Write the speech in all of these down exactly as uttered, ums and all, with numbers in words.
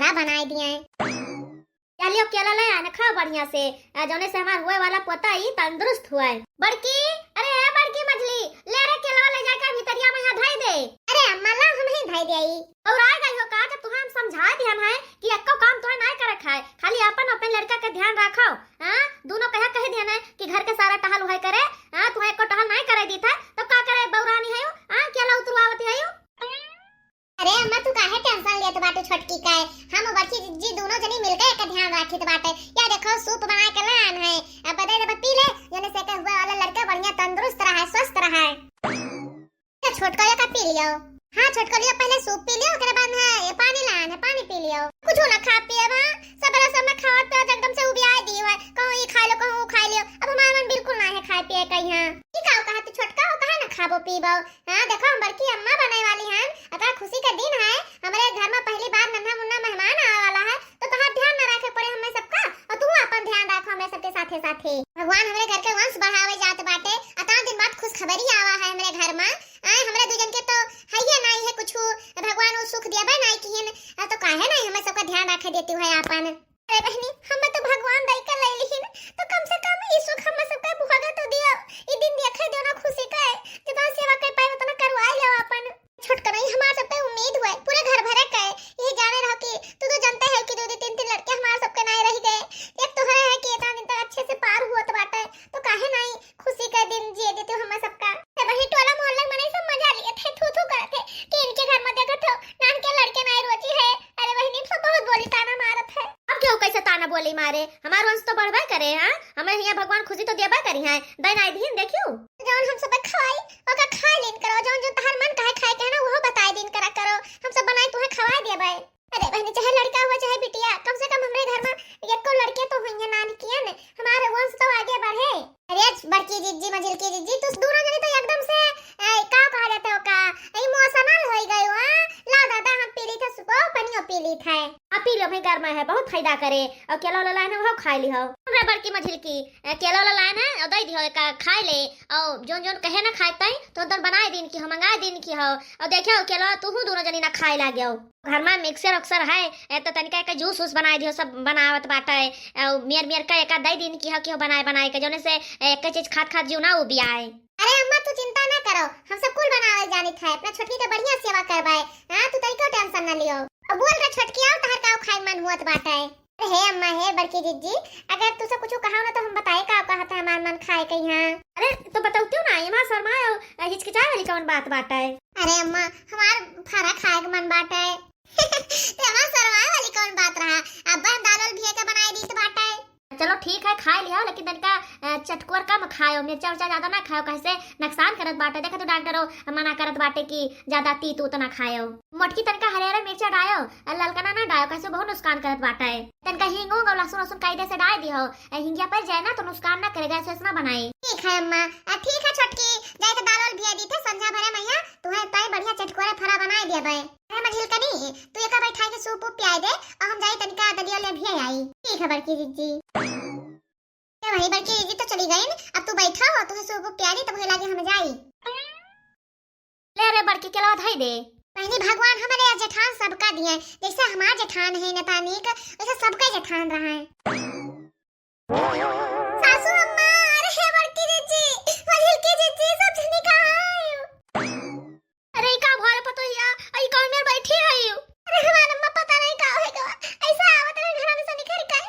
का बनाए दिए। चलियो केला ले आन, खाओ बढ़िया से, आ, जौने से हमार हुए वाला पोता ई तंदुरुस्त हुए। बड़की, अरे ए बड़की मझली, ले रे केला ले जाके भीतरिया में यहाँ धई दे। अरे अम्मा ला हम ही धई देई। और आ गई हो का, जब तुहें हम समझा दिहन है कि एको काम तुहें नाहीं करे खाए, खाली अपन अपन लड़का के ध्यान रखो। हाँ, दोनों कहे कह दिहन है कि घर के सारा टहल उहे करे। हाँ, तुहें एको टहल नाहीं करे दीत है, तो का करे बौरानी है यू? हाँ, केला उतरवावत है यू? अरे अम्मा, तू काहे टेंशन लेत बाटे छोटकी काहे? हम बड़की जी दोनों जनी मिलके एकर ध्यान राखित बाटे। या देखो, सूप बना के लान है, अब बदे जब पी ले, जौने से के हुआ वाला लड़का बढ़िया तंदुरुस्त रहा है, स्वस्थ रहा है। तो छोटका का पी लियो। हाँ छोटका लियो, पहले सूप पी लियो, ओकरे बाद में ये पानी लान है, पानी पी लियो। कुछ ना खा पिए बा, सबेरे से मैं खावत पियत एकदम से उबियाए दी है, कहूँ ई खा लियो, कहूँ ऊ खा लियो। अब हमार मन बिल्कुल ना है खाए पिए का यहाँ। ई का कहा तू छोटका, वो कहा ना खाबो पीबो? हाँ, देखो, हम बड़की अम्मा बने वाली हन, अतना खुशी का दिन है, हमरे घर में पहली बार नन्हा मुन्ना मेहमान आवे वाला है, तो तोहार ध्यान न रखे पड़े हमें सबका, और तू अपन ध्यान रखो हमें सबके साथे साथे। भगवान हमरे घर के वंश बढ़ावे जात बाटे, अतना दिन बाद खुशखबरी आवा है हमरे घर में। आए, हमरे दू जन के तो हइये नाई है कुछ, भगवान वो सुख दिया बे नाई किहन, आ, तो काहे नाई हमें सबका ध्यान रखे देती है अपन। अरे बहिनी, हम तो भगवान दई के लैलिहिन, तो कम से कम ई सुख हम सबका भोगे तो दियो। ई दिन देखे दियो ना खुशी के, जितना सेवा कर पाए उतना करवा लियो अपन। छोटका नहीं, हमार सब पे उम्मीद हुए, पूरे घर भरे के। यही जाने रहो कि तू तो जानते है कि दो दो तीन तीन लड़के हमार सबके नाई रह गए। एक तो हरे है कि इतना दिन तक अच्छे से पार हुआ तो बाटे, तो काहे नाई खुशी का दिन जिए देते हो हमें सबका। ए बहिनी, टोला मोहल्ला में नहीं सब मजा लिए थे, थू थू करत थे कि इनके घर में देखत हो, नान के लड़के नाई रोजी है। अरे बहिनी, सब बहुत बोली ताना मारत है। अब क्यों कैसे ताना बोली मारे? हमार वंश तो बढ़बे करे, हाँ? हमें हियाँ भगवान खुशी तो देबे करी है, दई नाई दीन देखियो। जौन हम सब खवाई, ओका खाए लेन करो, जौन जौन तहार मन कहे खाए के है ना, वो बताए दिन करा करो, हम सब बनाई तुहे खवाए देबे। अरे बहिनी, चाहे लड़का हुआ चाहे बिटिया, कम से कम हमरे घर में एको लड़के तो हुइहैं नानकियन, हमारे वंश तो आगे बढ़े। अरे बड़की जिज्जी, मझिलकी जिज्जी, तू दोनों जनी तो एकदम से, ए, का कहा जाता हो का, इमोशनल हो गई हो, हाँ? ला दादा, हम पी ली थे सुपो, पनियो पी ली थे। आ पी लो भाई, गर्मा है, बहुत फायदा करे। और केला वाला लाइन है, वो खाई ली हो। हमरा बड़की मझिलकी, ए, केला वाला लाइन है, और दे दी हो, एक खाई ले। और जोन जोन कहे ना खाए ताई, तो उधर बनाए दिन की हो, मंगाए दिन की हो। और देखियो केला, तू हूँ दोनों जनी ना खाए लागे हो। घर में मिक्सर उक्सर है, ए, तो तनिका एक जूस वूस बनाए दियो, सब बनावत बाटे। ए, मेर मेर का एका दई दिन की हो, की हो बनाए बनाए के, जौने से, ए, एक चीज खात खात जीव ना उबियाए। अरे अम्मा, तू चिंता ना करो, हम सब कुल बनावे जानित है, अपना छोटकी के बढ़िया सेवा करबाए। हाँ, तू तनिको टेंशन ना लियो। अब बोल रे छोटकी, आओ, तहर का खाए मन हुअत बाटे। अरे हे अम्मा, हे बड़की जिज्जी, अगर तू सब कुछ कहा ना तो हम बताए का कहा था हमार मन खाए के यहाँ। अरे तो बतौतियो ना, एमा शर्माए और हिचकिचाए वाली कौन बात बाटे? अरे अम्मा, हमार फरा खाए के मन बाटे। ते हमार शर्माए वाली कौन बात रहा? अब हम दाल वाल भिया के बनाए दीत बाटे। चलो ठीक है, खाए लियो, लेकिन तनिका, अ, चटकुअर कम खायो, मिर्चा उर्चा ज्यादा ना खायो, कैसे नुकसान करत बाटे। देखा तो डॉक्टरो मना करत बाटे कि ज्यादा तीत उत ना खायो। मोटकी तनिका हरे हरे मिर्चा डायो, अ, ललकना ना डायो, कैसे बहुत नुकसान करत बाटे। तनिका हींग उंग और लहसुन वहसुन कायदे से डाल दियो, अ, हिंगिया पर जाए ना तो नुकसान ना करे, गैस वैस ना बनाए। ठीक है अम्मा, अ, ठीक है छोटकी, जाए तो दाल वाल भिया दी थे, संझा भरे मैया तुम्हें तय बढ़िया चटकुअर फरा बनाए दिया बाय। अरे मझिलकनी, तू एका बैठा के सूप वूप पियाए दे, और हम जाई तनिका दलिया उलिया भिया आई। ठीक है बड़की जिज्जी। ए भाई, बड़की जिज्जी तो चली गई, अब तू बैठा हो, तुहे सूप वूप पिया दी, तब वही लागे हम जाई। ले रे बड़की, केलवा धई दे। बहिनी, भगवान हमरे जेठान सबका दिए, जैसे हमार जेठान है नतानिक, वैसे सबका जेठान रहा है। सासू अम्मा, अरे हे बड़की जिज्जी, मझिलकी जिज्जी, सब जनी कहाँ है? अरे, ई का भरे पतोहिया? आ, ई कौन मेर बैठी है यू? अरे, हमार अम्मा, पता नहीं का होई गवा। ऐसा आवत रहे घर में से निकल के।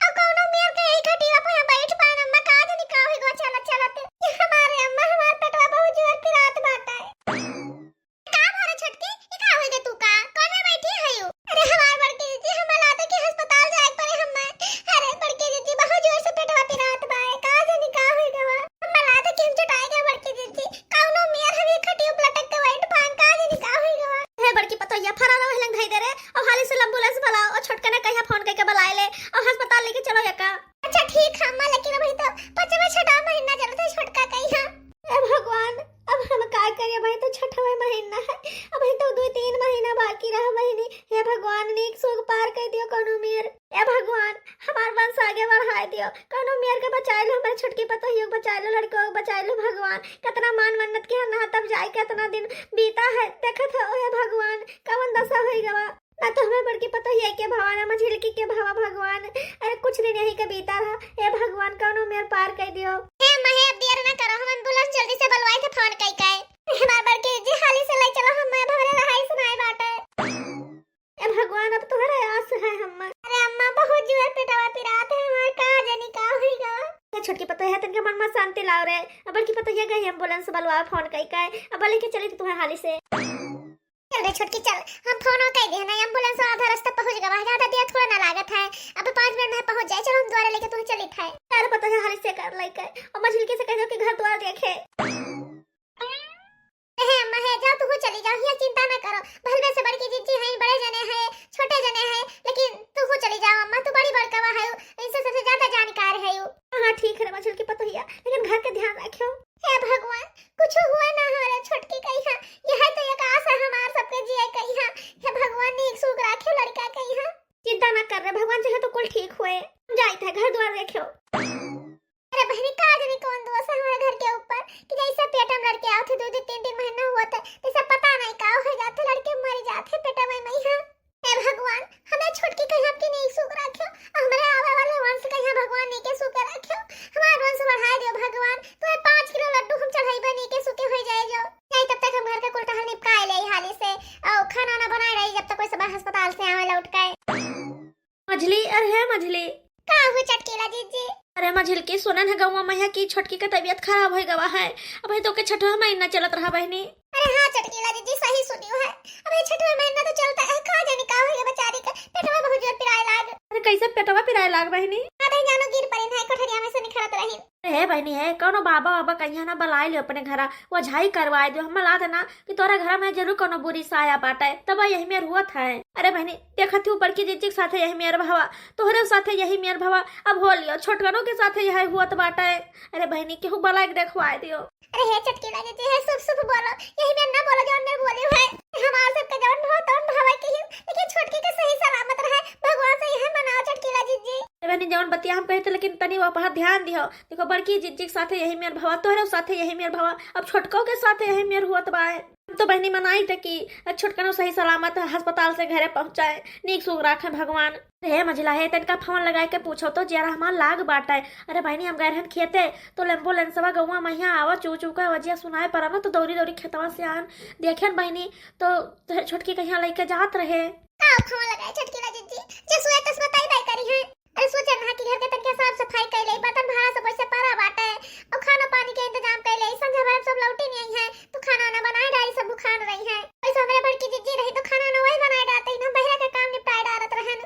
और कौनो मेर के यही खटिया पे यहाँ बैठ पान अम्मा, का जानी का होई गवा चलत चलत। ये हमारे अम्मा, हमार पेटवा बहुत जोर पिरात बाटे। का भरे छोटकी? ई का होई गवा तू का? कौन मेर बैठी है यू? अरे, हमार बड़की दीदी, हमें लाते कि अस्पताल जाए के पड़े हमें। अरे, बड़की दीदी, बहुत जोर से पेटवा पिरात बा। का जानी का होई गवा। हमें लाते कि हम चटाए गए बड़की दीदी। कौनो मेर हम एक खटियो पे लटक के बैठ पाएं, का जानी का होई गवा। हे बड़की पतोहिया, फरा रहो हिलंग धई दे रे, और हाली से एम्बुलेंस बुलाओ, और छोटका ने कहिया फोन करके बुलाए ले, और अस्पताल लेके चलो यका। अच्छा ठीक है अम्मा, लेकिन अभी तो पचवा छठा महीना चलत है छोटका कहिया। हे भगवान, अब हम का करिए भाई, तो छठवे महीना है, अभी तो दो तीन महीना बाकी रहा बहिनी। हे भगवान, नीक सोग पार कर दियो कौनो मेर। हे भगवान, हमार वंश आगे बढ़ाए दियो, कौनो मेर के बचाए लो, हमारे छोटकी पतोहियो के बचाए लो, लड़को के बचाए लो भगवान। कितना मान मन्नत के ना तब जाए, कितना दिन बीता है, देखत हो हे भगवान, कवन दशा होई गवा। ना तो हमार बड़की पतोहिया के भवा, ना मझिलकी के भवा भगवान। अरे कुछ दिन यही के बीता रहा। हे भगवान, कौनो मेर पार कर दियो। हे अम्मा, हे अब देर ना करो, हम ambulance जल्दी से बुलवाए थे phone कई के। हमार बड़की जी हाली से ले चलो, हम मैं भवरे रहाई सुनाए बाटे। ए भगवान, अब तोहरे आस है अम्मा। अरे अम्मा, बहुत जोर पेटवा पिरात है हमार, का जानी का होई गा। ए छोटकी पतोहिया, तनके मन में शांति लाओ रे। अब बड़की पतोहिया गई ambulance बुलवा phone कई के, अब लेके चली तो तुम्हें हाली से। चल रे छोटकी चल, हम phone कई दे ना, ambulance आधा रास्ता पहुँच गवा है, ज्यादा देर थोड़ा ना लागत है, अब पाँच मिनट में पहुँच जाए। चलो हम द्वारे लेके तुम्हें चली थे। अरे पतोहिया हाली से कर लेके, और मझिलकी से कह दो कि घर द्वार देखे। हे अम्मा, हे जाओ, तू चली जाओ, यहाँ चिंता ना करो। भलवे से बड़की जिज्जी हैं, बड़े जने हैं, छोटे जने हैं, लेकिन तू चली जाओ अम्मा, तू बड़ी बड़कवा है, इनसे सबसे ज्यादा जानकार है। हाँ, ठीक है रे मझिलकी पतोहिया, लेकिन घर के ध्यान रखियो। हे भगवान, कुछ हुआ ना हो रे छोटकी कहिया, यह तो एक आस है हमार सबके जिए कहिया। हे भगवान, नीक सुख रखियो लड़का कहिया। चिंता ना कर रे, भगवान चाहे तो कुल ठीक होए। हम जाइत है, घर द्वार देखियो। अरे बहनी, का जाने कौन दोष है हमारे घर के ऊपर कि जैसे पेट में लड़के आवत है, दो दो तीन तीन महीना होत है, जैसे पता नहीं का हो जाते, लड़के मर जाते पेट में मैया। हे भगवान, हमें छोटकी कहीं आपकी नीक सुख रखियो, और हमारे आवे वाले वंश कहीं भगवान नीके सुखे रखियो, हमारा वंश बढ़ाए दियो भगवान। तो ये पाँच किलो लड्डू हम चढ़ाई बनी के सुखे हो जाए जो। नहीं, तब तक हम घर का कुल टहल निपटाए ले हाली से, और खाना ना बनाए रही जब तक कोई सब अस्पताल से आवे लौट के। मझली, अरे हे मझली। का हुआ चटकीला जिज्जी? अरे मझिलकी, सुनन है गौवा मैया की छोटकी के तबीयत खराब हो गवा है। अब तो के छठवा महीना चलत रहा बहनी। अरे हाँ चटकीला जिज्जी, सही सुनियो है, अब ये छठवा महीना तो चलता है, का जाने का हो गया बेचारी का, पेटवा बहुत जोर पिराए लाग। अरे कैसे पेटवा पिराए लाग बहनी? अरे जानो गिर पड़िन है, कोठरिया में से निखरत रही। अरे हे बहनी, हे कौनो बाबा वाबा कहिया ना बलाए लियो अपने घरा, वो झाई करवाए दियो। हमें लाद ना कि तोरा घर में जरूर कौनो बुरी साया बाटे, तब यही मेर हुआ था। अरे बहनी, देखत हूँ बड़की जिज्जी के साथे यही मेर भवा, तोहरे साथे यही मेर भवा, अब हो लियो छोटकनों के साथे यही हुआ तो बाटे। अरे बहनी, केहू बलाए के देखवाए दियो। अरे हे चटकीला जिज्जी, हे शुभ शुभ बोलो, यही मेर ना बोलो जौन मेर बोली है। हमार सबके जौन भवा तौन भवा के ही, लेकिन छोटकी के सही सलामत रहे, भगवान से यही मनाओ चटकीला जिज्जी। अरे बहनी, जौन बतिया हम कहते, लेकिन तनी वो पर ध्यान दिहो। देखो, बड़की जिज्जी के साथे यही मेर भवा, तोहरे साथे यही मेर भवा, अब छोटको के साथे यही मेर हुआ तो बाए। हम तो बहनी मनाई थे कि छोटकनो सही सलामत अस्पताल से घरे पहुँचाए, नीक सुख राखे भगवान। अरे हे मझिला, हे तनिका फोन लगाए के पूछो तो, जियरा हमार लाग बाटे। अरे बहनी, हम गए रहन खेते, तो एम्बुलेंसवा गौवा मैया आवा चू चू का वजिया सुनाए पड़ा ना, तो दौड़ी दौड़ी खेतवा से आन देखेन बहनी, तो छोटकी कहिया लेके जात रहे। का फोन लगाए छोटकीला जिज्जी, जस हुए तस बताई बाई करी है। अरे सोचे ना कि घर के तनिका साफ सफाई कर ले, बर्तन भाड़ा सब वैसे पड़ा बाटे, और खाना पानी के इंतजाम कर ले। संझा भर सब लौटी नहीं आई है, तो खाना ना बनाए डाली, सब भुखान रही है। वैसे हमारे बड़की जिज्जी रही तो खाना ना वही बनाए डालते, ना बहरा के काम निपटाए डालत रहन।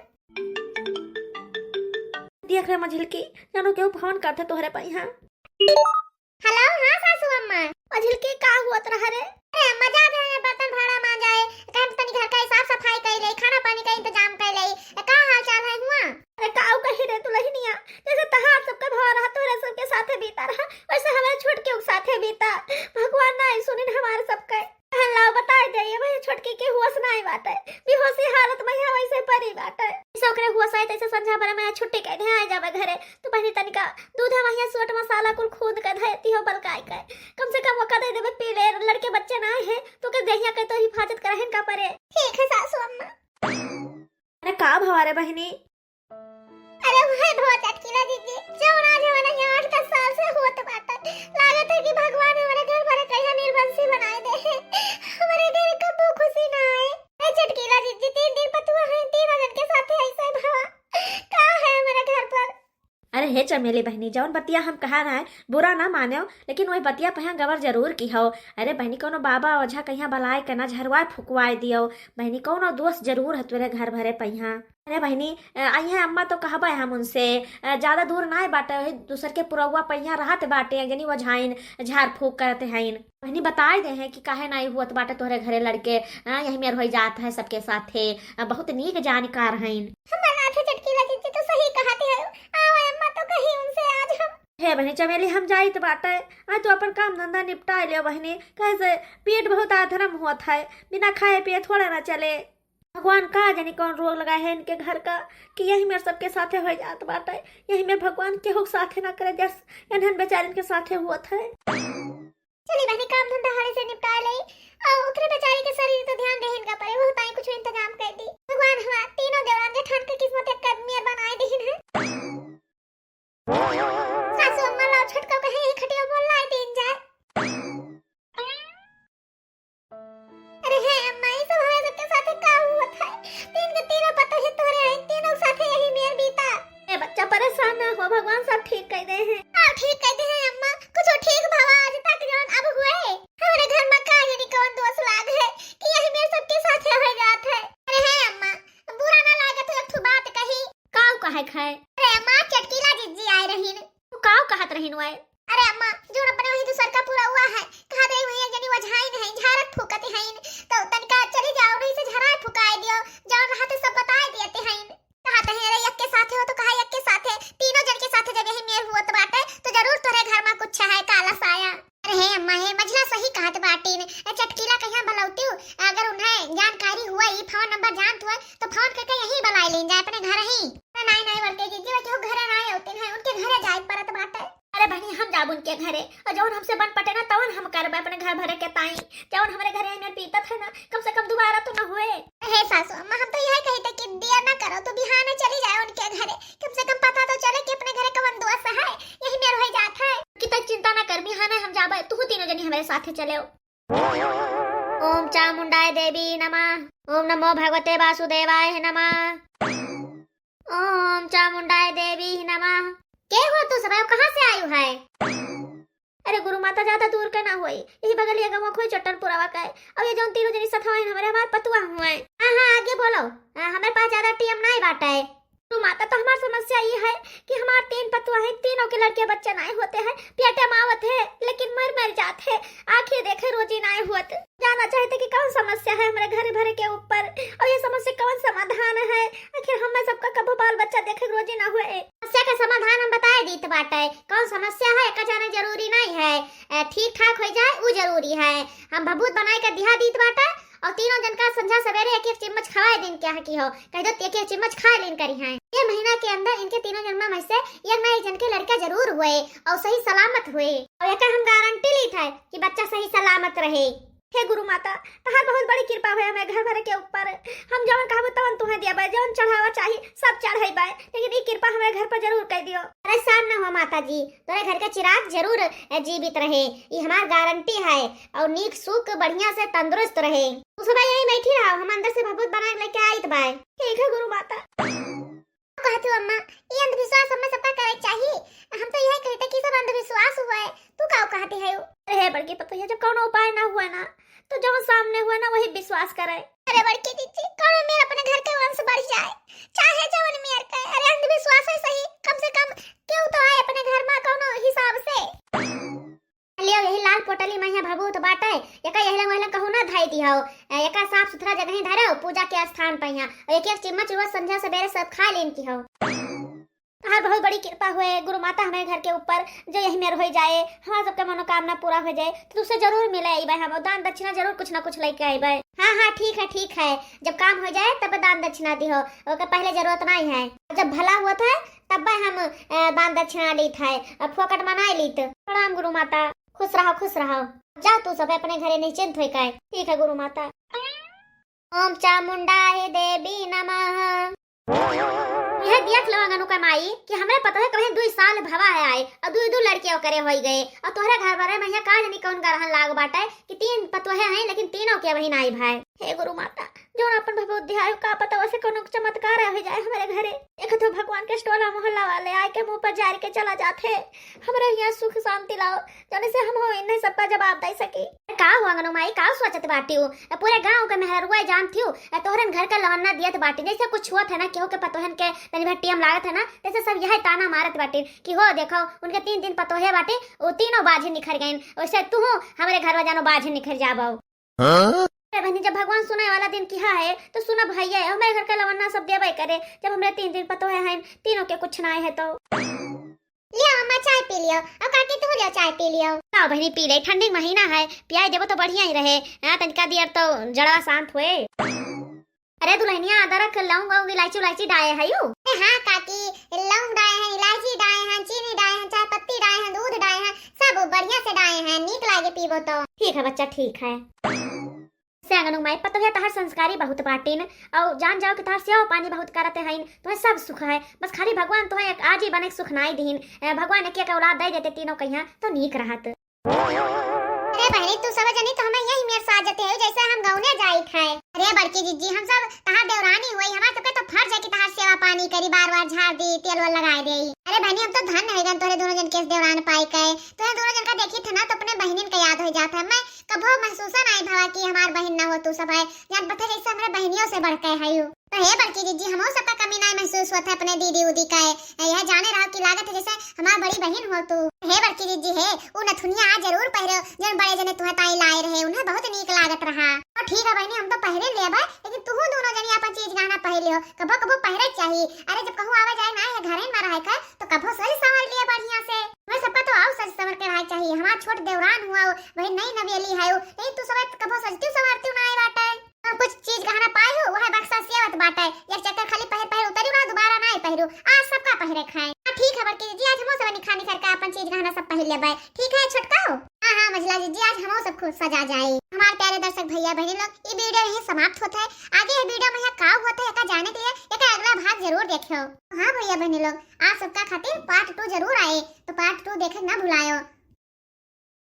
देख रे मझिलकी, जानो केहू फोन करते तोहरे पइहाँ। हेलो, हाँ सासू अम्मा। मझिलकी, का हुआ तोहरे? अरे अम्मा, जा दे बर्तन भाड़ा मांजाए, कहन तनी घर का साफ सफाई कर ले, खाना पानी का इंतजाम कर ले। ए, का हाल चाल है हुआ? अरे काऊ कही रे दुलहिनिया, जैसे तहार सबका भवा रहा, तोहरे सबके साथे बीता रहा, वैसे हमारे छोटके के साथे बीता। भगवान ना सुनिन हमारे सबके। लाओ बताए दे, ये भैया छोटकी के होश ना आई बाटे, बेहोशी हालत में यहाँ वैसे परी बाटे। जैसे ओकरे होश आए तैसे संझा भरे में छुट्टी कह दे, आ जावे घरे। तो बहनी तनिका दूध में यहाँ सूट मसाला कुल खूंद के धरती हो बलकाए के, कम से कम ओका दे देबे पी ले, लड़के बच्चे ना आए हैं तो के देहिया के तो हिफाजत करहिन का परे। ठीक है सासू अम्मा। अरे का भवा रे बहनी? अरे वही भवा चटकीला जिज्जी, जौन आज हमारे यहाँ आठ दस साल से होत बाटे। लागत है कि भगवान हमारे घर भरे कहिया निर्वंशी बनाए दे। हमारे घर कबो खुशी ना आए। ए चटकीला जिज्जी, तीन दिन पतुआ है, तीन जन के साथे ऐसे भवा। का है हमारे घर पर? अरे हे चमेली बहनी, जौन बतिया हम कहा ना है, बुरा ना मानो, लेकिन वही बतिया पे हम गवर जरूर की हो। अरे बहनी, कौनो बाबा ओझा कहिया बलाए के ना झरवाए फुकवाए दियो। बहनी, कौनो दोष जरूर है तोरे घर भरे पइहाँ। अरे बहनी, अ, अइहे अम्मा तो कहबे हम उनसे, अ, ज्यादा दूर नाय बाटे, वही दूसर के पुरौआ पइहाँ रहत बाटे, एक जनी ओझाइन झाड़ फूक करत हइन। बहनी बताए दे हैं कि काहे नाई हुअत बाटे तोहरे घरे लड़के, अ, यही मेर होई जात है सबके साथे, अ, बहुत नीक जानकार हइन। हमार नाथे चटकीला जिज्जी तो सही कहत है, आओ अम्मा तो कही उनसे आज हम। हे बहनी चमेली, हम जाइत बाटे, आ तू अपन काम धंधा निपटाए ले बहनी, काहे से पेट बहुत अधरम हुअत है, बिना खाए पिए थोड़ा ना चले। भगवान का जानी कौन रोग लगाए है इनके घर का कि यही मेर सबके साथे हो जात बाटे। यही मेर भगवान केहू के साथे ना करे जस एनहन बेचारिन के साथे हुअत है। चली बहनी, काम धंधा हाले से निपटा ले, और ओकरे बेचारी के शरीर तो ध्यान देहिन का परे, वो ताई कुछ इंतजाम कर दी। भगवान है। अरे अम्मा, चटकीला जिज्जी आए रहीन। तू काव कहत रहीन वाए? अरे अम्मा, जोन अपने वही दूसर का पूरा हुआ है, कहा दे वही एक जनी वझाइन है, झारत फूकत है, तो तनिका चली जाओ, नहीं से झराए फुकाए दियो, जौन रहते सब बताए दिए हैं। कहा ते हैं, अरे एक के साथे हो तो कहा एक के साथे, तीनों जन के साथे जब यही मेर हुआ तो बाटे, तो जरूर तोरे घर में कुछ है काला साया। अरे हे अम्मा, हे मझला सही कहत बाटिन। ए चटकीला कहिया बलौतियो, अगर उन्हें जानकारी हुआ, ई फोन नंबर जानत हुआ, तो फोन करके यहीं बलाई लेन जाए अपने घर ही। अरे नाई, नाई, बड़की जिज्जी, वे केहू घरे नाई होतिन है, उनके घरे जाए परत बाटे। अरे बहनी, हम जाब उनके घरे, और जौन हमसे बन पटे ना, तवन हम करबे अपने घर भरे के ताई। जौन हमरे घरे आइने पीतत है ना, कम से कम दोबारा तो ना हुए। हे सासू अम्मा, हम तो यही कही थे कि दिया ना करो, तो बिहाने चली जाए उनके घरे, कम से कम पता तो चले कि अपने घरे कवन दोष है, यही मेर हो जात है। कि तक चिंता ना कर, बिहाने हम जाबे, तू तीनों जनी हमारे साथे चले। ओम चामुंडाय देवी नमः, ओम नमो भगवते वासुदेवाय नमः, ओम चामुंडाय देवी नमः। के हो तू सब, कहाँ से आयु है? अरे गुरु माता, ज्यादा दूर के ना होई, यही बगलिया गाँव खोई चट्टनपुरवा का है। और ये जौन तीनों जनी सथवा हैं हमारे, हमार पतुआ हुए। हाँ, हाँ, आगे बोलो। आ, हमारे पास ज्यादा टीएम नहीं बाटा है। गुरु माता, तो हमार समस्या ये है कि हमार तीन पतुआ हैं, तीनों के लड़के बच्चे नहीं होते हैं, पेटे में आवत है, लेकिन मर मर जात है, आँखें देखे रोजी नहीं होत। जानना चाहते कि कौन समस्या है हमारे घर भरे के ऊपर, और ये समस्या कौन समाधान है? आखिर हमें सबका कबो बाल बच्चा देखे रोजी ना हुए। समस्या का समाधान हम बताए दीत बाटे। कौन समस्या है, एका जाने जरूरी नहीं है। ए, ठीक ठाक हो जाए, उ जरूरी है। हम भभूत बनाए के दिहा दीत बाटे और तीनों जन का संझा सवेरे एक एक चम्मच खवाए दिन क्या है कि हो, कह दो एक एक चम्मच खा लेन करी हैं। ये महीना के अंदर इनके तीनों जन्मा में से एक ना एक जन के लड़का जरूर हुए और सही सलामत हुए। और एका हम गारंटी लीत है कि बच्चा सही सलामत रहे। हे गुरु माता, तहार बहुत बड़ी कृपा हुए हमें घर भरे के ऊपर। हम जवन कहबो तवन तुहें दियाबे, जवन चढ़ावा चाही सब चढ़ाईबे, लेकिन ई कृपा हमारे घर पर जरूर कर दियो। परेशान न हो माता जी, तोरे घर का चिराग जरूर, अ, जीवित रहे, ई हमार गारंटी है। और नीक सुख बढ़िया से तंदुरुस्त रहे। तू सब यही बैठी रहो, हम अंदर से भभूत बना के लेके आइत बाय। ठीक है गुरु माता। कहत हो अम्मा, ई अंधविश्वास हमें सबका करे चाही। हम तो यही कहते कि सब अंधविश्वास हुआ है। तू का कहती है? अरे हे बड़की पतोहिया, जब कौनो उपाय ना हुआ ना, तो जवन सामने हुआ ना, वही विश्वास करे। अरे बड़की जिज्जी, कौनो मेर अपने घर के वंश बढ़ जाए, चाहे जवन मेर के, अरे अंधविश्वास है सही, कम से कम केहू तो आए अपने घर में कौनो हिसाब से। लियो, यही लाल पोटली में यहाँ भभूत बाटे, एका यहले वहले कहूँ ना धई दिहो। ए, एका साफ सुथरा जगह ही धरो, पूजा के स्थान पर यहाँ। और एक एक चम्मच रोज संझा सवेरे सब खा लेन की हो। तहार बहुत बड़ी कृपा हुए गुरु माता हमारे घर के ऊपर, जो यही मेर हो जाए, हमार सबके मनोकामना पूरा हो जाए, तो तुझसे जरूर मिले अइबे हम, और दान दक्षिणा जरूर कुछ ना कुछ लेके अइबे। हाँ, हाँ, ठीक है, ठीक है, जब काम हो जाए तब दान दक्षिणा दिहो, ओके पहले जरूरत नहीं है। जब भला हुआ था तब हम, ए, दान दक्षिणा लीत है, अब फोकट मनाए लीत। प्रणाम गुरु माता। खुश रहो, खुश रहो। जाओ तू सब अपने घरे निश्चिंत होई के। ठीक है गुरु माता। ओम चामुंडाय देवी नमः। यह देख लो अंगनू का माई कि हमरे पतोहे कहे दुई साल भवा है आए और दुई दो लड़के ओकरे होई गए और तोहरे घर वाले में यहाँ का जानी कौन गरहन लाग बाटे कि तीन पतोहे हैं लेकिन तीनों के वही नाई भाई। हे गुरु माता, जौन अपन भभूत दिहायो, का पता वैसे कौनो चमत्कार हो जाए हमारे घरे। एक तो भगवान के टोला मोहल्ला वाले आए के मुंह पर जार के चला जाते। हमरे यहाँ सुख शांति लाओ, जौने से हम हो इन्हें सबका जवाब दे सकी। का हो अंगनो माई, का सोचत बाटी हो? पूरे गांव के मेहररुआ जानती हो, तोहरन घर का लवन्ना दियत बाटी। जैसे कुछ हुआ था ना, केहू के पतोहन के तनी भर टीएम लागत है ना, तैसे सब यह ताना मारत बाटी कि हो देखो, उनके तीन दिन पतोहे बाटे, वो तीनों बाझे निखर गईन। वैसे तू हो, हमरे घर में जानो बाझे निखर जाबो। हाँ? अरे बहनी, जब भगवान सुने वाला दिन किहा है, तो सुना भैया, हमारे घर का लवन्ना सब देवे करे। जब हमरे तीन दिन पतोहे हैं, तीनों के कुछ ना है तो। लियो अम्मा, चाय पी लियो। और काकी, तू लियो, चाय पी लियो। आओ बहनी, पी ले, ठंडी महीना है, पियाई देबो तो बढ़िया ही रहे। हाँ, तनिका दियर तो जड़वा शांत हुए। अरे दुल्हनिया, अदरक, लौंग, वौंग, इलायची, उलायची डाए है यू? ए हाँ काकी, लौंग डाए हैं, इलायची डाए हैं, चीनी डाए हैं, चाय पत्ती डाए हैं, दूध डाए हैं, सब बढ़िया से डाए हैं, नीक लागे पीबो तो। ठीक है बच्चा, ठीक है। से अंगनू माई, पतोहिया तहार संस्कारी बहुत बाटिन, और जान जाओ कि तहार सेवा पानी बहुत करत हैं, तुम्हें सब सुख है। बस खाली भगवान तुम्हें एक आजी बने के सुख नाई दीन। ए, भगवान एक एक औलाद दे देते तीनों कहिया तो नीक रहत। अरे बहनी, तू सब जनी तो हमें यही मेर साजते है, जैसे हम गौने जाइत है। अरे बड़की जिज्जी, हम सब तहार देवरानी हुई, हमार सबके तो फर्ज है कि तहार सेवा पानी करी, बार बार झाड़ दी, तेल वेल लगाए दे। अरे बहनी, हम तो धन्य है गन तोरे दोनों जन के देवरान पाई के। तोरे दोनों जन का देखी थे ना, तो अपने बहनिन का याद हो जात है। मैं कभो महसूस नहीं भवा कि हमार बहन ना हो तू सब है। जान पता जैसे हमारे बहनियों से बढ़ के है यू। तो हे बड़की जीजी, हमहू सबका कमी नाहीं महसूस होत है अपने दीदी उदी का। यह जाने रहो कि लागत है जैसे हमार बड़ी बहिन हो तू। हे बड़की जीजी हे, उ नथुनिया आज जरूर पहिरो, जौन बड़े जने तुहे ताई लाए रहे, उन्हें बहुत नीक लागत रहा। तो ठीक है बहिनी, हम तो पहिरे लेबे, लेकिन तुहू दोनों जनी आपन चीज गहना पहिर लियो, कबो कबो पहिरे चाही। अरे जब कहूँ आवे जाए ना, ये घरे में रहे कर, तो कबो सज संवर लियो बढ़िया से। वह सबका तो आओ सज संवर के रहे चाहिए। हमार छोट देवरान हुआ, वही नई नवेली है, लेकिन तू सब कबो सजती संवरती ना आई बाटे। हम कुछ चीज गहना पाए हो, वह बक्सा सियावत बाटे। एक चक्कर खाली पहिर पहिर उतरी ना, दोबारा ना पहिरू। आज सबका पहिरे खाए। हाँ, ठीक है बड़की जीजी, आज हमहू सब निखार निखार के अपन चीज गहना सब पहिर लेबे। ठीक है छोटका हो। हाँ हाँ मझला जीजी, आज हमहू सब खूब सजा जाए। हमार प्यारे दर्शक भैया बहनी लोग, ये वीडियो यहीं समाप्त होता है। आगे ये वीडियो में यहाँ का होता है, एका जाने के लिए एका अगला भाग जरूर देखियो। हाँ भैया बहनी लोग, आप सबका खातिर पार्ट टू जरूर आए, तो पार्ट टू देखे ना भुलायो।